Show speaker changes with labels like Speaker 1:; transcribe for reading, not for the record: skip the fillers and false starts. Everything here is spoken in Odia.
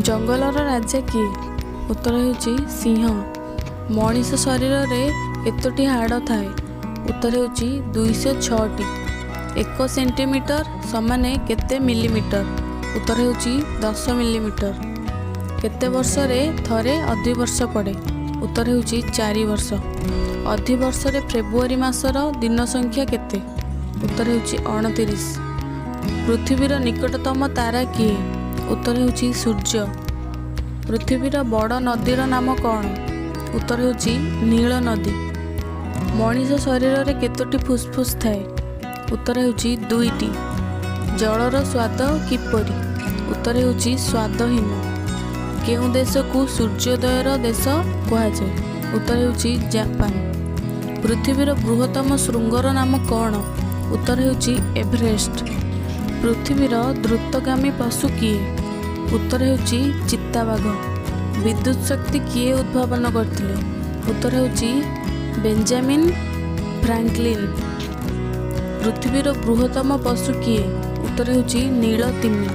Speaker 1: ଜଙ୍ଗଲର ରାଜା କିଏ? ଉତ୍ତର ହେଉଛି ସିଂହ। ମଣିଷ ଶରୀରରେ କେତୋଟି ହାଡ଼ ଥାଏ? ଉତ୍ତର ହେଉଛି 206ଟି। 1 ସେଣ୍ଟିମିଟର ସମାନେ କେତେ ମିଲିମିଟର? ଉତ୍ତର ହେଉଛି 10 ମିଲିମିଟର। କେତେ ବର୍ଷରେ ଥରେ ଅଧିବର୍ଷ ପଡ଼େ? ଉତ୍ତର ହେଉଛି 4 ବର୍ଷ। ଅଧିବର୍ଷରେ ଫେବୃଆରୀ ମାସର ଦିନ ସଂଖ୍ୟା କେତେ? ଉତ୍ତର ହେଉଛି 29। ପୃଥିବୀର ନିକଟତମ ତାରା କିଏ? ଉତ୍ତର ହେଉଛି ସୂର୍ଯ୍ୟ। ପୃଥିବୀର ବଡ଼ ନଦୀର ନାମ କ'ଣ? ଉତ୍ତର ହେଉଛି ନୀଳ ନଦୀ। ମଣିଷ ଶରୀରରେ କେତୋଟି ଫୁସଫୁସ ଥାଏ? ଉତ୍ତର ହେଉଛି ଦୁଇଟି। ଜଳର ସ୍ୱାଦ କିପରି? ଉତ୍ତର ହେଉଛି ସ୍ୱାଦହୀନ। କେଉଁ ଦେଶକୁ ସୂର୍ଯ୍ୟୋଦୟର ଦେଶ କୁହାଯାଏ? ଉତ୍ତର ହେଉଛି ଜାପାନ। ପୃଥିବୀର ବୃହତ୍ତମ ଶୃଙ୍ଗର ନାମ କ'ଣ? ଉତ୍ତର ହେଉଛି ଏଭରେଷ୍ଟ। ପୃଥିବୀର ଦ୍ରୁତଗାମୀ ପଶୁ କିଏ? ଉତ୍ତର ହେଉଛି ଚିତାବାଘ। ବିଦ୍ୟୁତ ଶକ୍ତି କିଏ ଉଦ୍ଭାବନ କରିଥିଲେ? ଉତ୍ତର ହେଉଛି ବେଞ୍ଜାମିନ୍ ଫ୍ରାଙ୍କଲିନ୍। ପୃଥିବୀର ବୃହତ୍ତମ ପଶୁ କିଏ? ଉତ୍ତର ହେଉଛି ନୀଳ ତିମି।